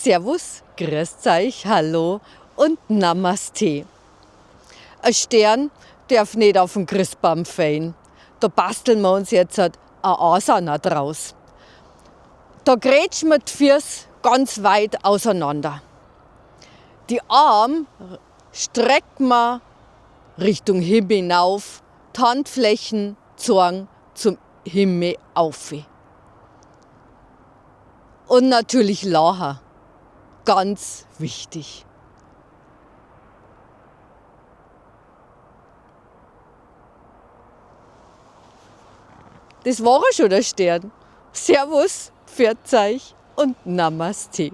Servus, grüßt euch, hallo und Namaste. Ein Stern darf nicht auf den Christbaum fallen. Da basteln wir uns jetzt ein Asana draus. Da grätschen wir die Füße ganz weit auseinander. Die Arme strecken wir Richtung Himmel hinauf, die Handflächen zeigen zum Himmel auf. Und natürlich lachen, ganz wichtig. Das war schon der Stern. Servus, pfiat euch und Namaste.